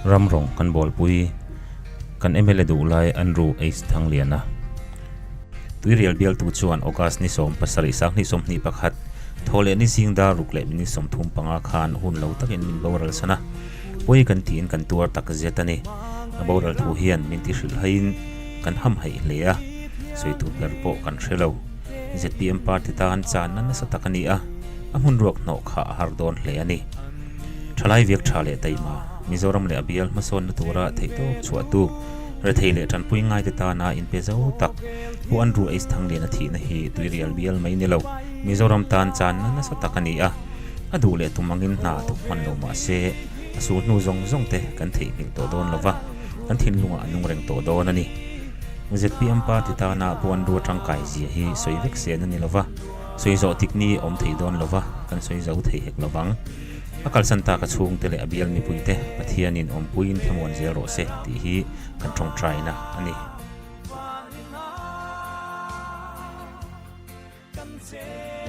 Ram rawng kan bawlpui, kan mla duhlai Andrew H Thangliana. Tuirial bialtu chuan August ni 17 2021, thaw leh ni zing dar ruk leh minute 35 khan hun lo takin min boral san a, pawi kan tiin kan tuar tak zet a ni. A boral thu hian min ti hrilh haiin kan hamhaih hle a, sawi tur ber pawh kan hre lo. Zpm party tan channa nasa tak a ni a, a hmun ruak hnawh kha a har dawn hle a ni. Thalai viak tha leh taima, Mizoram leh a bial hmasawnna tura theihtawp chhuahtu, rethei leh tanpui ngaite tana inpe zo tak Pu Andrew H. Thangliana thihna hi tuirial bial mai ni lo, Mizoram tan channa nasa tak a ni a, a duh leh tum angin hna thawk hman lo mah se, a sul hnu zawng zawng te kan theihnghilh tawh dawn lo va, kan thinlungah a nung reng tawh dawn a ni. Zpm party tana Pu Andrew tangkai zia hi sawi vek sen a ni lo va, sawi zawh tik ni awm thei dawn lo va, kan sawi zo thei hek lo vang. A kalsan tak a chhungte leh a bial mipuite Pathianin awmpuiin thlamuan zel rawh se tih hi kan tawngtaina a ni.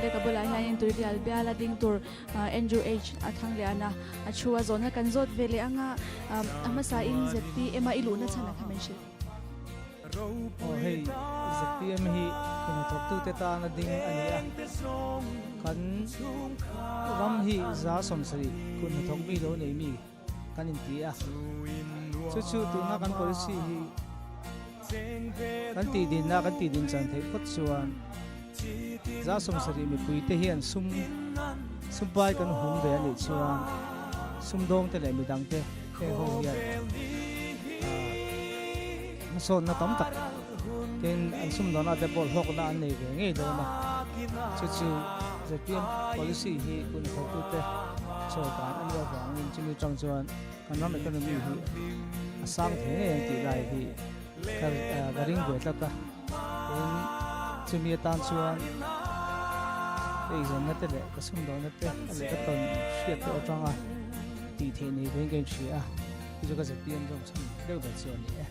Lehkha bulah hianin tuirial biala ding tur Andrew H a thlang lian a, a thu a zawhna kan zawt ve leh anga a hmasain zpm a i luhna chhan a kha min hrilh. Aw hei zpm hi hnathawktute tana ding a ni a, kan ram hi 70% kut hnathawk mi lo nei mi kan inti a, chu chu tuna kan policy hi kan tihdinna kan tihdin chan theih phawt chuan 70% mipuite hian sum sumpai kan hum ve a nih chuan sumdawngte leh midangte heng ho hian hmasawnna tam tak tin an sumdawnna te pawh hlawkna an nei ve ngei dawn a, chu chu zpm policy hi hun hotute sawi dan a nih avangin chumi tang chuan kan ram economy hi a sang thei ngei ang tih lai hi ka ring ve tlat a, tin chumi atan chuan ka eizawnna te leh ka sumdawnna te leh ka tawn hriat te atanga tih theih nei vein ka inhria a, chu chu ka zpm zawng chhan deuh ber chu a ni e.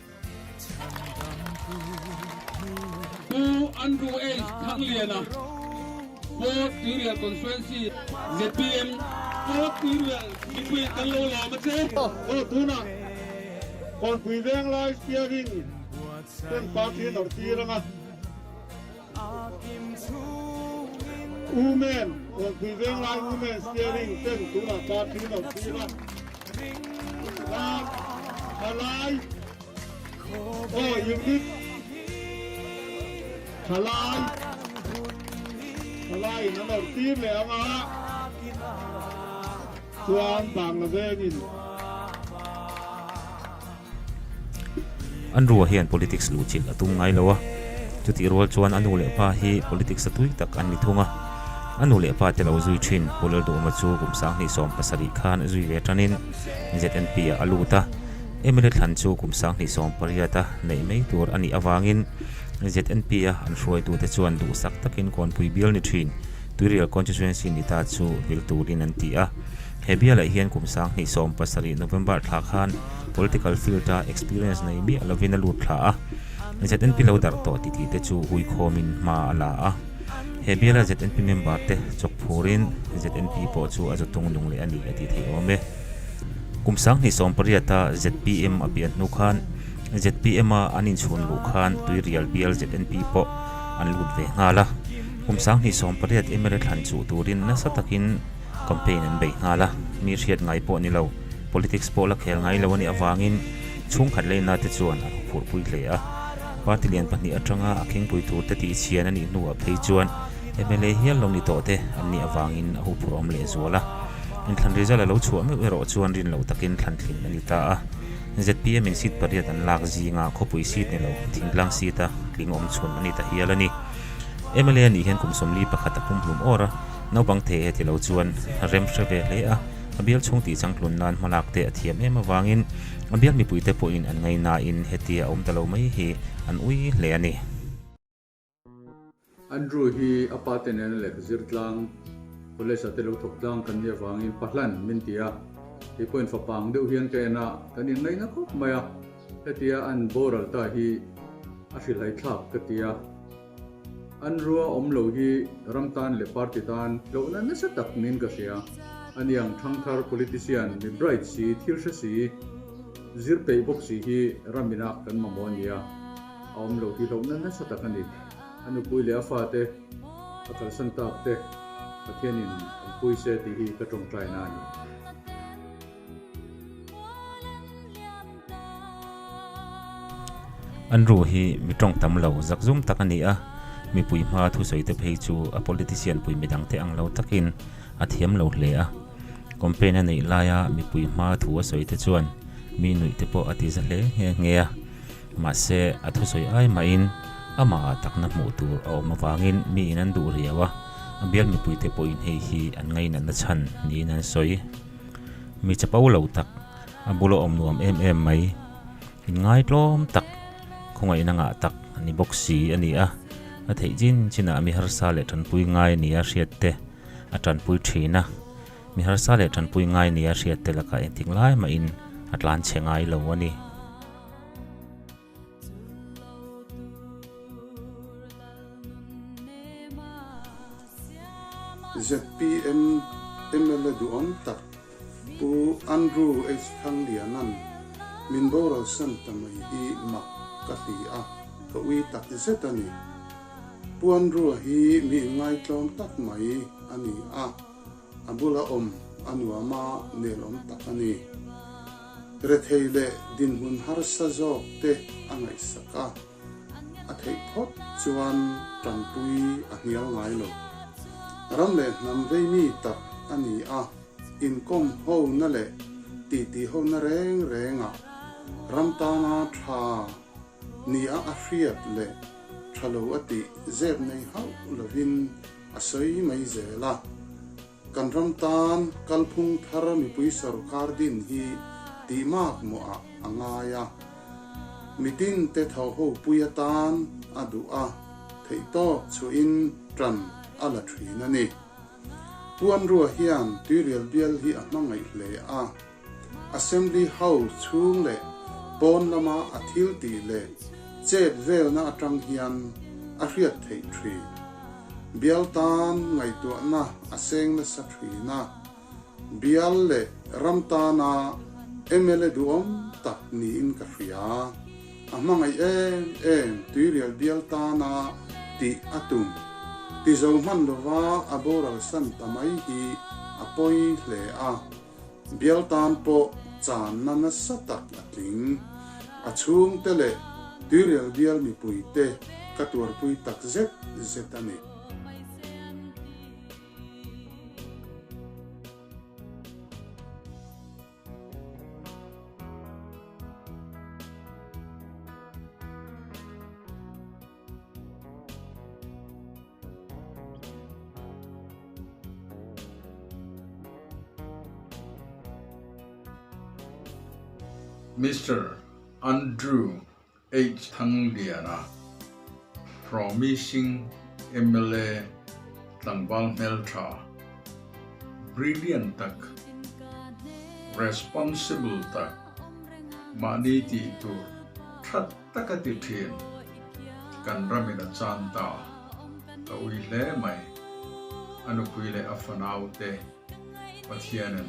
Pu Andrew H. Thangliana, Port Tuirial Constituency, zpm, Port Tuirial mipui kan lo lawm a che. Aw tunah Kawnpui Venglai Steering ten party nawrh tir anga Women Kawnpui Venglai Women Steering ten tunah party nawrh tir a Thalai aw unit Thalai Thalai in a nawrh tir leh anga chuan Bangla vengin. An rua hian politics luhchilh a tum ngai lo a, chutih rual chuan a nu leh pa hi politics a tui tak an ni thung a. A nu leh pa te lo zui thin Pu Lalduhma chu kum 2017 khan zui ve tanin ZNP ah a lut a, mla thlan chu kum 2018 a neih mai tur a nih avangin ZNP a an hruaitute chuan duhsak takin kawnpui bial ni thin Tuirial Constituency ni ta chu vil turin an ti a. He bialah hian kum 2017 November thla khan political field a experience nei miah lovin a lut thla a, ZNP lo darh tawh titi te chu hui khawmin hma a la a. He biala ZNP member te chawk phurin ZNP pawh chu a zutung nung leh a ni a tih theih awm e. Kum 2018 a zpm a pian hnu khan zpm a an inchhun luh khan Tuirial bial ZNP pawh an lut ve nghal a. Kum 2018 mla thlan chuh turin nasa takin Campaign an beih nghal a, mi hriat ngai pawh ni lo, politics pawh la khel ngai lo a nih avangin chhungkhat leina te chuan an huphurhpui hle a. Party lian pahnih atanga a khingpui tur te tih chhian a nih hnuah phei chuan mla hial lo ni tawh te an nih avangin a huphurhawm leh zual a. Inthlan result a lo chhuah meuh erawh chuan rin loh takin thlan thlin a ni ta a. Zpm in seat pariat an lak zinga khawpui seat ni lo, thingtlang seat a tling awm chhun a ni ta hial a ni. Mla a nih hian kum 41 a pumhlum awr a. Naupang thei heti lo chuan rem hre ve hle a, a bial chhung tih changtlun nan hmalak te a thiam em avangin a bial mipuite pawhin an ngaihnain hetia a awm ta lo mai hi an ui hle a ni. Andrew hi a pa te nena lehkha zir tlang, college ah te lo thawk tlang kan nih avangin Pahlan min ti a, kei pawhin fapa ang deuh hian ka en a, kan inngaihna khawp mai a, hetia an boral ta hi a hrilhai thlak ka ti a. An rua awm lo hi ram tan leh party tan hlauhna nasa tak niin ka hria. Aniang thangthar politician mi bright si, thil hre si. Zir peih bawk si hi ramina kan mamawh a nia, a awm lo hi hlauhna nasa tak a ni. A nupui leh a fate a kalsan tak te Pathianin awmpui se tih hi ka tawngtaina a ni. Andrew hi mi tawng tam lo zak zum tak a ni a, mipui hma thusawi te phei chu a politician pui midang te ang lo takin a thiam lo hle a. Campaign a neih laia mipui hma thu a sawi te chuan mi nuih te pawh a ti za hle nghe nghe a. Mahse a thusawi ai mahin amah takna hmuh tur a awm avangin miin an duh riau a, a bial mipuite pawhin hei hi an ngainatna chhan niin an sawi. Mi chapo lo tak, a bula awm nuam em em mai, inngai tlawm tak, khawngaihna ngah tak ni bawk si a ni a, a theih chin chinah mi harsa leh tanpui ngai nia hriat te a tanpui thin a, mi harsa leh tanpui ngai nia hriat te lakah engtik lai mahin a tlan chhe ngai lo a ni. Zpm mla duhawm tak Pu Andrew H Thangliana'n min boralsan ta mai hi mak ka ti a, ka ui tak zet a ni. Pu Andrew-a hi mi inngaitlawm tak mai a ni a. A bula awm a nuam a, nelawm tak a ni. Rethei leh dinhmun harsa zawk te a ngaihsak a, a theih phawt chuan tanpui a hnial ngai lo. Ram leh hnam vei mi tak a ni a, inkawm hona leh titi hona reng rengah ram tana tha nia a hriat leh tha lo a tih zep nei hauh lovin a sawi mai zel a. Kan ram tan kalphung thar mipui sorkar din hi tih mak mawhah a ngai a. Mitin te tho ho pui atan a duh a, theihtawp chhuahin tan a la thin a ni. Puanrua hian tuirial bial hi a hmangaih hle a. Assembly House chhung leh pawn lama a thil tih leh chet velna atang hian a hriat theih thin. Bial tan ngaihtuahna a seng nasa thin a, bial leh ram tana mla duhawm tak niin ka hria. A hmangaih em em tuirial bial tana tih a tum. Ti zo hman lova a boral san ta mai hi a pawi hle a. Bial tan pawh channa nasa tak a tling. A chhungte leh tuirial bial mipuite ka tuarpui tak zet zet a ni. Mister Andrew H Thangliana, Promising mla tlangval hmeltha, brilliant tak, responsible tak, mahni tih tur tha taka ti thin kan ramin a chan ta, ka ui hle mai. A nupui leh a fanau te Pathianin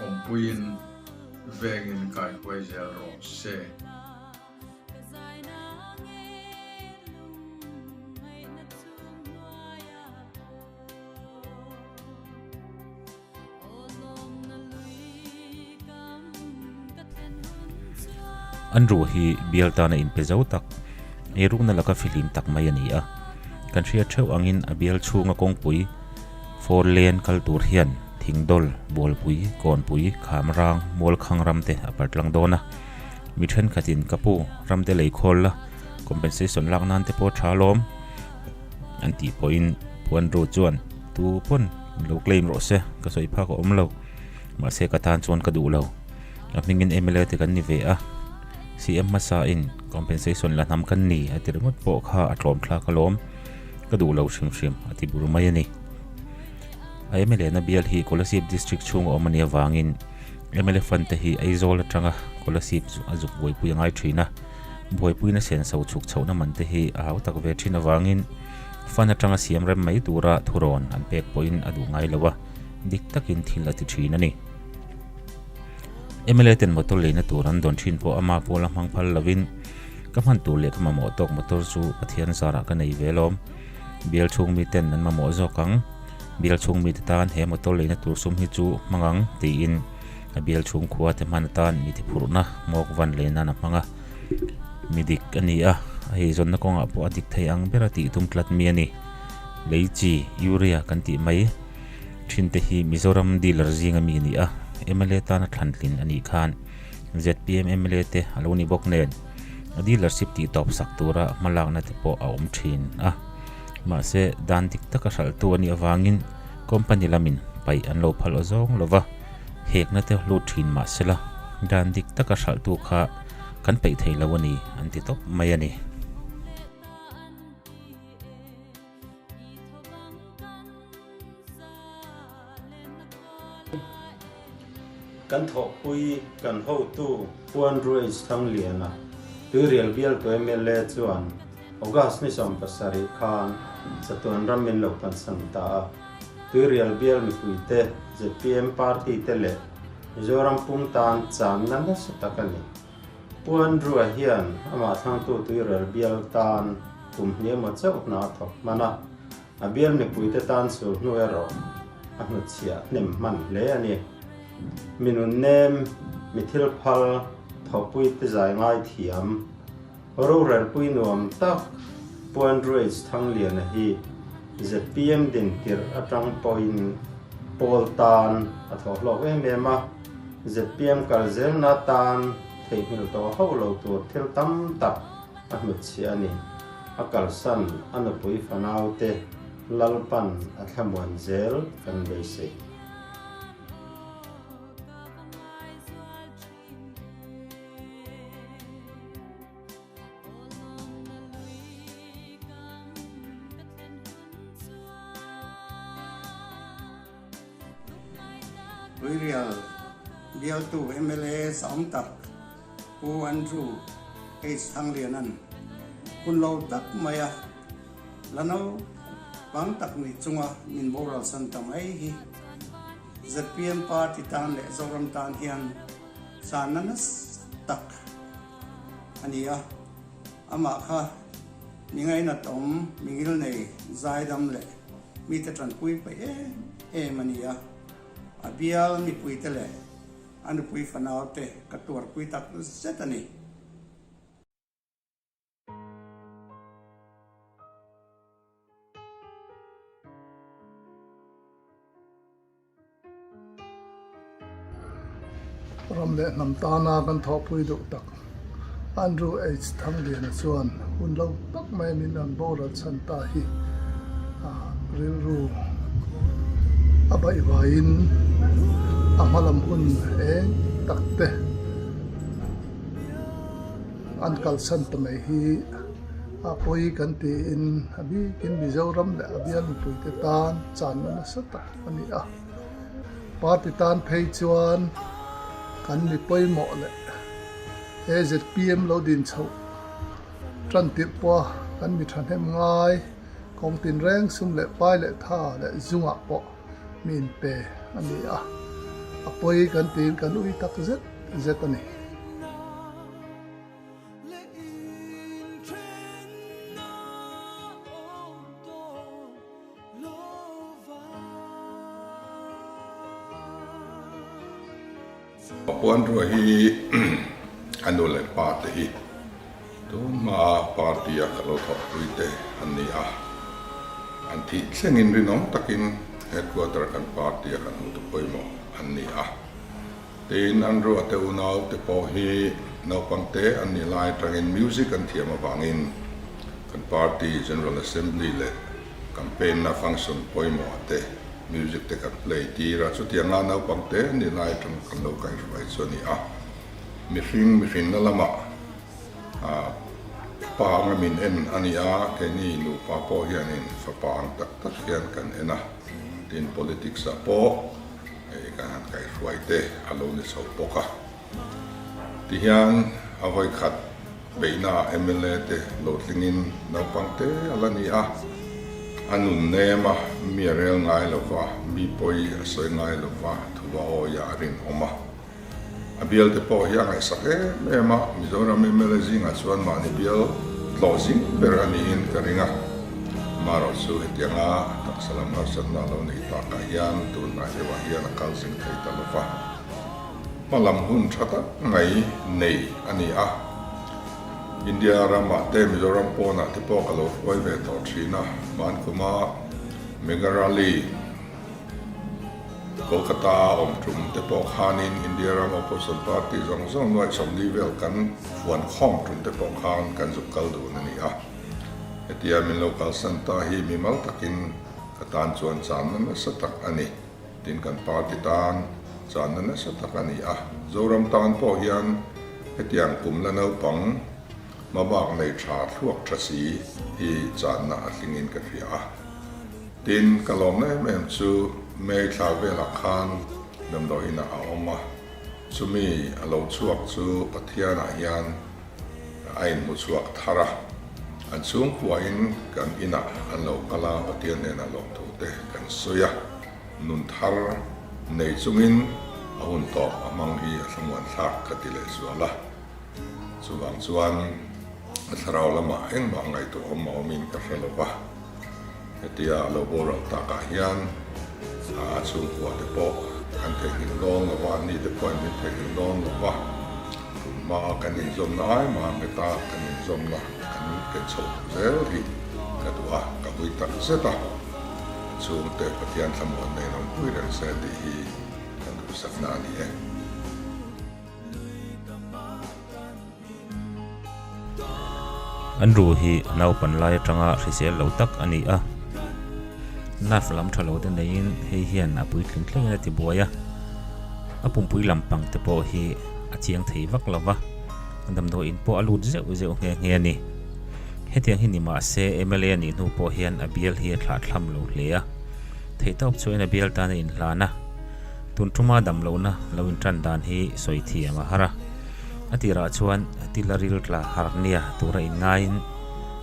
awmpuiin vengin kaihuai zel rawh se. An ruh hi bial tana inpe zo tak, eirukna laka fihlim tak mai a ni a. Kan hriat theuh angin a bial chhunga kawngpui four lane kal tur hian Thingdawl, Bualpui, Kawnpui, Khamrang, Mualkhang ram te a partlang dawn a. Mi thenkhatin ka pu ram te lei khawl la, compensation lak nan te pawh tha lawm an tih pawhin Puanru chuan tu pawn lo claim rawh se, ka sawi phak a awm lo. Mahse ka tan chuan ka duh lo. A hmingin mla te kan ni ve a, CM hmasa in compensation la hnam kan ni a ti ringawt pawh kha a tlawm thlak alawm, ka duh lo hrim hrim a ti bur mai a ni. A mla na bial hi Kolasib district chhunga awm a nih avangin mla fund te hi Aizawl atanga Kolasib chu a zuk buaipui a ngai thin a, buaipuina senso chhuk chhohna man te hi a hau tak ve thin avangin fund atanga siam rem mai tura thurawn an pek pawhin a duh ngai lo a, dik takin thil a ti thin a ni. Mla ten motor leina tur an dawn thin pawh ama pawla hmang phal lovin ka hman tur leh ka mamawh tawk motor chu Pathian zarah ka nei ve lawm. Bial chhung miten an mamawh zawk ang. Bial chhung mite tan he motor leina tur sum hi chu hmang ang tiin a bial chhung khua te hman atan mi tiphurhna hmawk van lei nan a hmang a. Mi dik a ni a, a eizawnna kawngah pawh a dik thei ang ber a tih tum tlat mi a ni. Lei chi, urea kan tih mai thin te hi Mizoram dealer zinga mi a ni a, mla tana thlantlin a nih khan zpm mla te a lo ni bawk nen a dealership tih tawp sak tura hmalakna te pawh a awm thin a. Mahse, dan dik taka hralhtu a nih avangin company lamin paih an lo phal aw zawng lo va, hekna te lut thin mahsela dan dik taka hralhtu kha kan peih thei lo a ni an ti tawp mai a ni. Kan thawhpui kan hotu Puan Ruiz Thangliana, Tuirial bialtu mla chuan August ni 70 khan chatuan ram min lo pansan ta a. Tuirial bial mipuite, zpm party te leh Mizoram pum tan channa nasa tak a ni. Puan Rua hian amah thlangtu Tuirial bial tan kum hniam chauh hna a thawk hman a. A bial mipuite tan sul hnu erawh a hnutchhiah hnem hman hle a ni. Mi nunnem, mi thil phal, thawhpuite zai ngai thiam, rorelpui nuam tak Puan Ruiz Thangliana hi zpm din tirh atang pawhin pawl tan a thawh hlawk em em a, zpm kal zelna tan theihnghilh tawh hauh lo tur thil tam tak a hnutchhiah a ni. A kalsan a nupui fanaute Lalpan a thlamuan zel kan beisei. Tuirial bialtu mla zahawm tak Pu Andrew H. Thanglianan hun lo tak maia la naupang tak nih chunga min boral san ta mai hi zpm party tan leh Zoram tan hian channa nasa tak a ni a, amah kha mi ngainat awm, mi ngilnei, zaidam leh mite tanpui paih em em a ni a, a bial mipuite leh a nupui fanaute ka tuarpui tak zet a ni. Ram leh hnam tana kan thawhpui duh tak Andrew H. Thangliana chuan hun lo tak mai min rawn boral chhan ta hi rilru a baihvaiin a hmalam hun eng tak te an kalsan ta mai hi a pawi kan tiin a bikin Mizoram leh a bial mipuite tan channa nasa tak a ni a. Party tan phei chuan kan mi pawimawh leh he zpm lo din chhoh tan tirh pawha kan mi thahnem ngai kawng tinreng sum leh pai leh tha leh zungah pawh mi inpe a ni a, a pawi kan tiin kan ui tak zet zet a ni. Puanrua hi a nu leh pa te hi tun hmaa party a ka lo thawhpui te an ni a, an thih thlengin rinawm takin headquarter kan party a kan hmutu pawimawh an ni a. Tin, an ruahte unau te pawh hi naupang te an nih lai atangin music an thiam avangin kan party General Assembly leh campaign na function pawimawh te music te kan play tir a, chutianga naupang te an nih lai atang kan lo kaihruai chu a ni a. Mihring mihrinna lamah pa anga min en a ni a, keini nupa pawh hianin fapa ang tak tak hian kan en a, tin politics ah pawh Hei kan han kaihruai te a lo ni chho bawk a. Tihian a vawikhat beihna ah mla te lo tlingin naupang te a la ni a, a nun nem a, mi a rel ngai lo va, mi pawi a sawi ngai lo va, thu va awi a a rinawm a. A bial te pawh hi a ngaihsak em em a, Mizoram mla zingah chuan mahni bial tlawh zing ber a niin ka ring a. Amaherawh chu hetianga taksa lam harsatna a lo neih takah hian tunhnai deuhah hian a kal zing thei ta lo va. Hma lam hun tha tak mai nei a ni a. India ramah te Mizoram pawnah te pawh ka lo hruai ve tawh thin a, Hmankhuma Mega Rally, Kolkata a awm tum te pawh khanin India ram opposition party zawng zawng nuaih 40 vel kan fuan khawm tum te pawh khan kan zuk kal dun a ni a. Hetia min lo kalsan ta hi mimal takin ka tan chuan channa nasa tak a ni. Tin kan party tan channa nasa tak a ni a. Zoram tan pawh hian hetiang kum la naupang hmabak nei tha thluak tha si hi channa a tlingin ka hria a. Tin, ka lawmna em em chu May thla velah khan damdawiinah a awm a, chumi a lo chhuak chu Pathianah hian a inhmu chhuak thar a, an chhungkuain kan inah an lo kal a, Pathian hnenah lawmthu te kan sawi a, nun thar nei chungin a hun tawp a hmang hi a thlamuan thlak ka ti lehzual a, chuvang chuan a thlarau lamah engmah ngaihtuahawm a awmin ka hre lo va. Hetia a lo boral takah hian a chhungkua te pawh kan theihnghilh dawn lo va, anni te pawhin min theihnghilh dawn lo va, tun hmaa kan inzawmna ai mah hmeta kan inzawmna kan ken chho zel hi ka duh a, ka vui tak zet a, a chhungte Pathian thlamuan nei lo pui reng se tih hi ka duhsakna a ni e. An ru hi naupan lai atanga hrisel lo tak a ni a, nerve lam tha lo te neiin hei hian a puitling thlengin a ti buai a, a pumpui lam pang te pawh hi a chiang thei vak lo va, damdawiin pawh a lut zeuh zeuh nghe nghe a ni. Hetiang hi ni mah se mla a nih hnu pawh hian a bial hi a thlahthlam lo hle a, theihtawp chuan a bial tan a inhlan a. Tun tuma damlohna lo intan dan hi sawi thiam a har a. A tirah chuan tila ril tla harnia tura inngaiin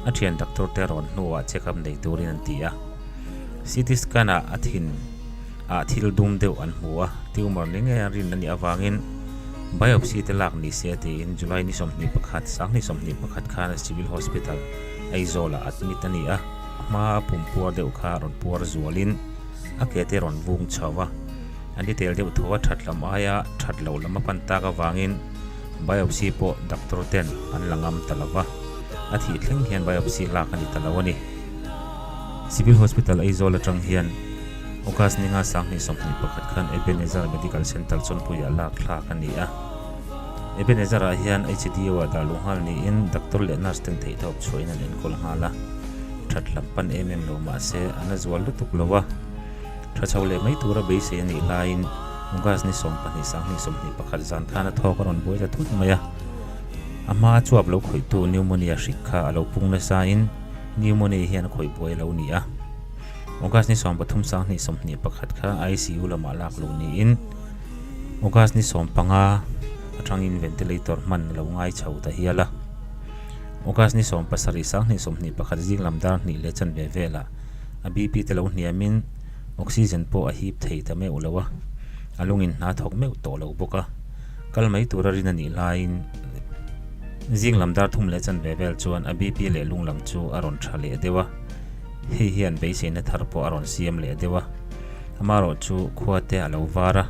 a thian doctor te rawn hnuah check up nei turin an ti a. CT scan ah a thin ah thil dum deuh an hmu a, tumor ni ngei a rin a nih avangin biopsy te lak ni se tiin July ni 21, 2021 khan Civil Hospital, Aizawl ah admit a ni a. A hma a pum puar deuh kha rawn puar zualin a ke te rawn vung chho a, a ni tel deuh tho a that lam aia that loh lam a pan tak avangin biopsy pawh doctor ten an la ngam ta lo va, a thih thleng hian biopsy lak a ni ta lo a ni. Civil Hospital Aizawl atang hian August ninga 2021 khan Ebenezer Medical Centre Chawnpuiah lak thlak a ni a. Ebenezer ah hian HDO ah dah luh nghal niin doctor leh nurse ten theihtawp chhuahin an enkawl nghal a, that lam pan em em lo mahse a na zual lutuk lo a, tha chho leh mai tura beisei a nih laiin August ni 12 2021 zan khan a thawk a rawn buai ta thut mai a, a hma chuap lo khawihtu pneumonia hrik kha a lo pung nasa in pneumonia hian a khawih buai a lo ni a, August ni 13 2021 kha ICU lamah lak luh niin. August ni 15 atangin ventilator hman a lo ngai chho ta hial a. August ni 17 2021 zing lam dar hnih leh chanve velah a BP te lo hniamin oxygen pawh a hip thei ta meuh lo a, a lungin hna thawk meuh tawh lo bawk a. Kal mai tura rin a nih laiin zing lam dar thum leh chanve vel chuan a BP leh lung lam chu a rawn tha leh deuh a, hei hian beiseina thar pawh a rawn siam leh deuh a. Amaherawh chu khua te a lo var a,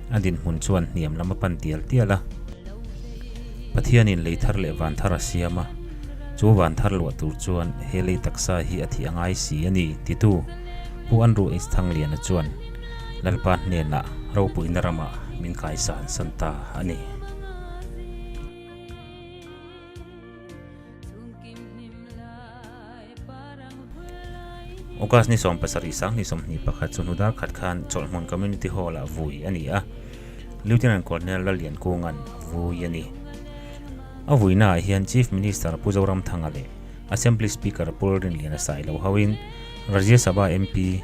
a dinhmun chuan hniam lam a pan tial tial a. Pathianin lei thar leh van thar a siam a, chu van thar luah tur chuan he lei taksa hi a thih a ngai si a ni, titu Pu Andrew H. Thangliana chuan Lalpa hnenah ropuina ramah min kaisan san ta a ni. August ni 17 2021 chu hnudar khat khan Chawlhhmun Community Hall ah vui a ni a, Lieutenant Colonel Lalliankunga'n a vui a ni. A vuina ah hian Chief Minister Pu Zoramthanga leh Assembly Speaker Pu Lalrinliana Sailo hoin Rajya Sabha MP,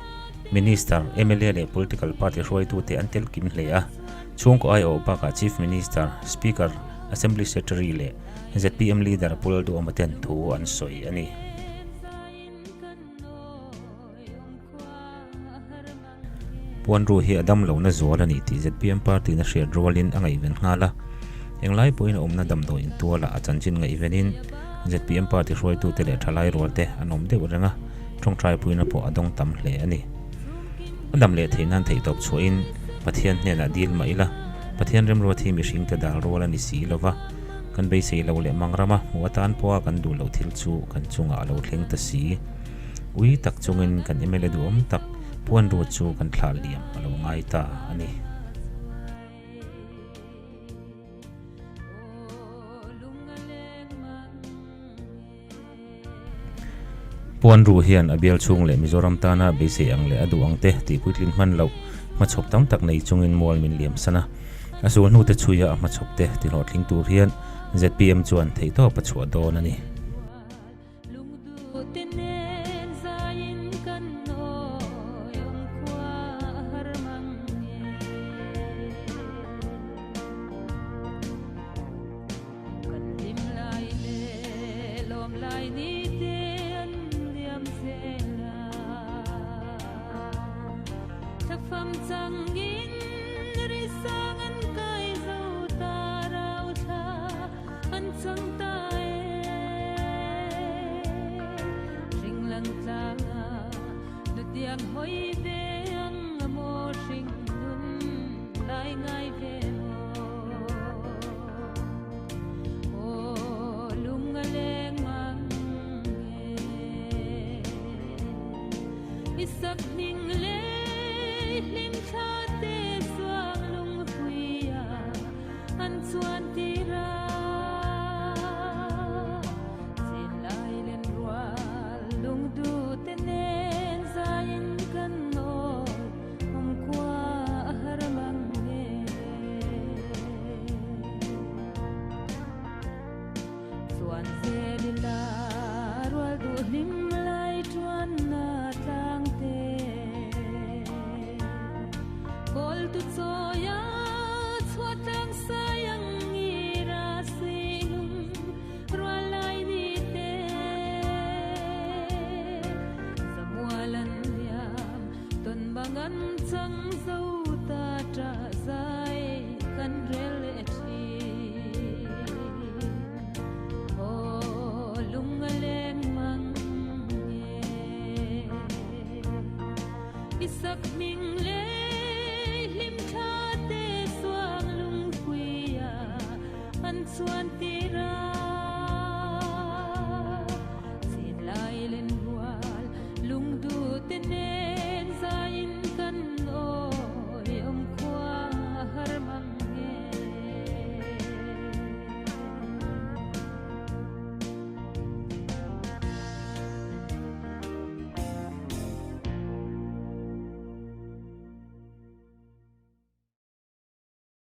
Minister, mla leh Political Party hruaitute an tel kim hle a, chhungkaw aiawh bakah Chief Minister, Speaker, Assembly Secretary leh zpm Leader Pu Lalduhawma ten thu an sawi a ni. Pu Puanru hi a dam lohna zual a ni tih zpm party-in a hriat rualin a ngaihven nghal a. Englai pawhin a awmna damdawi intualah a chanchin ngaihvenin zpm party hruaitute leh thalai rualte an awm deuh reng a, tawngtaipuina pawh a dawng tam hle a ni. A dam leh theih nan theihtawp chhuahin Pathian hnenah dil mah ila, Pathian remruat hi mihringte dal rual a ni si lova, kan beisei lo leh mang rama hmuh atan pawha kan duh loh thil chu kan chungah a lo thleng ta si. Ui tak chungin kan mla duhawm tak puanruat chu kan thlah liam a lo ngai ta a ni. Puanru hian a bial chhung leh Mizoram tana beisei ang leh a duh ang te tih puitlin hman loh hmachhawp tam tak nei chungin mual min liam san a. A sul hnute chhuia a hmachhawp te tihlawhtling tur hian zpm chuan theihtawp a chhuah dawn a ni. Chuan tira.